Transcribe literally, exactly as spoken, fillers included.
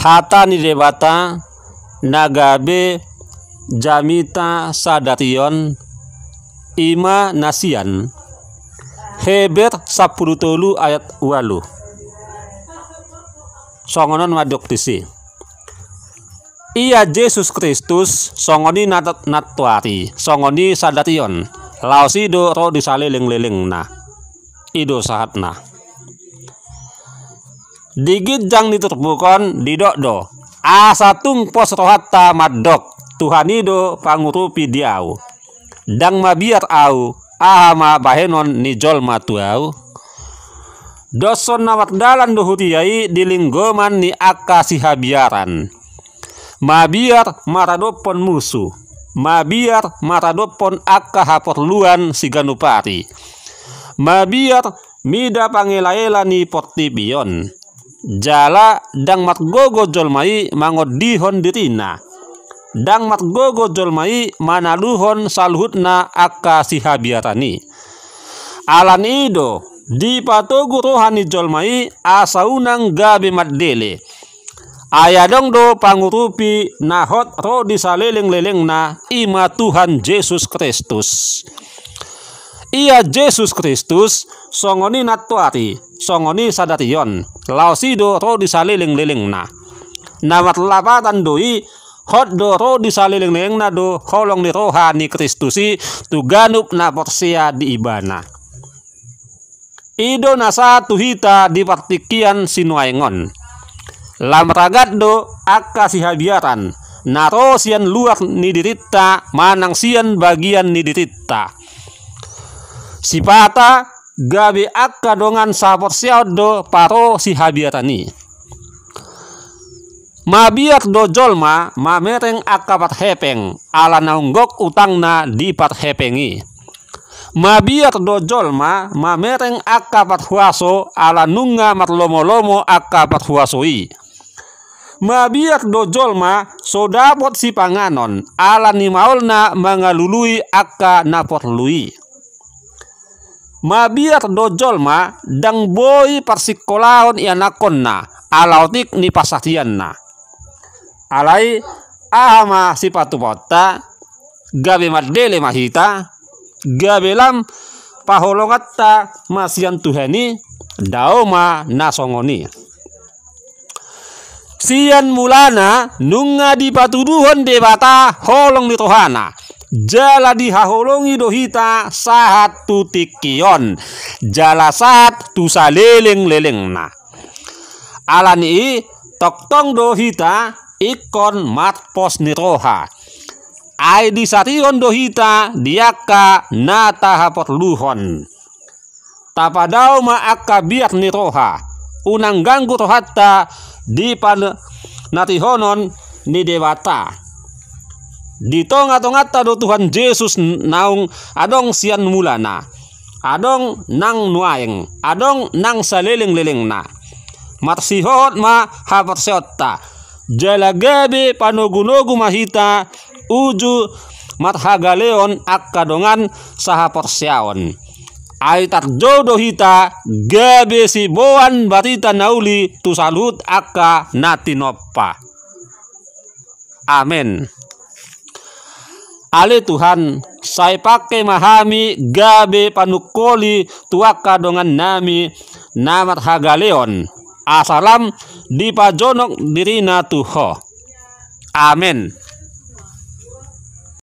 Hata ni Debata na gabe jamita sadari on, i ma na sian Heber sampulu tolu ayat ualu. Songon on mandok disi: Ia Jesus Kristus, songon i na, nantoari, songon i sadari on, laos i do ro di salelenglelengna. I do sahatna. Di ginjang ni turpuk on didok do: Asa tung pos rohanta mandok: Tuhan i do pangurupi di ahu. Ndang mabiar ahu, aha ma bahenon ni jolma tu ahu? Doshon na mardalan do huria i di linggoman ni angka sihabiaran. Mabiar maradophon musu, mabiar maradophon angka haporluan siganup ari, mabiar mida pangelaela ni portibi on. Jala ndang margogo jolma i mangondihon dirina, ndang margogo jolma i manaluhon saluhutna angka sihabiaran i. Ala ni i do dipatogu roha ni jolma i asa unang gabe mandele. Ai adong do pangurupi na hot ro di salelenglelengna, i ma Tuhan Jesus Kristus. Ia Jesus Kristus, songon i nantoari, songon i sadari on, laos i do ro di salelenglelengna. Na marlapatan do i, hot do ro di salelenglelengna do holong ni roha ni Kristus i tu ganup na porsea di Ibana. I do na sahat tu hita di partingkian sinuaeng on. Lam ragad do angka sihabiaran na ro sian luar ni dirinta manang sian bagian ni dirinta. Sipata gabe angka dongan sahaporseaon do paro sihabiaran i. Mabiar do jolma mamereng angka parhepeng, ala naung gok utangna di parhepeng i. Mabiar do jolma mamereng angka parhuaso, ala nunga marlomolomo angka parhuaso i. Mabiar do jolma so dapot sipanganon, ala ni maolna mangalului angka na porlu i. Mabiar do jolma ndang boi parsingkolahon ianakhonna, ala otik ni pansarianna. Alai, aha ma sipatupaonta? Gabe mandele ma hita, gabe lam paholonganta ma sian Tuhan i? Dao ma na songon i. Sian mulana nunga dipatuduhon Debata holong ni rohana, jala dihaholongi do hita sahat tu tingki on, jala sahat tu salelenglelengna. Ala ni i, tongtong do hita ingkon marpos ni roha. Ai disarihon do hita di angka na tahaporluhon. Tapadao ma angka biar ni roha, unang ganggu rohanta di panarihonon ni Debata. Di tongatonganta do Tuhan Jesus naung adong sian mulana, adong nang nuaeng, adong nang salelenglelengna. Marsihohot ma haporseaonta, jala gabe panogunogu ma hita uju marhagaleon angka dongan sahaporseaon. Ai tarjou do hita gabe siboan barita na uli tu saluhut angka na tinompa. Amen. Ale Tuhan, sai pangke ma hami gabe panungkoli tu angka dongannami na marhagaleon, asa lam dipajonok dirina tu Ho. Amen.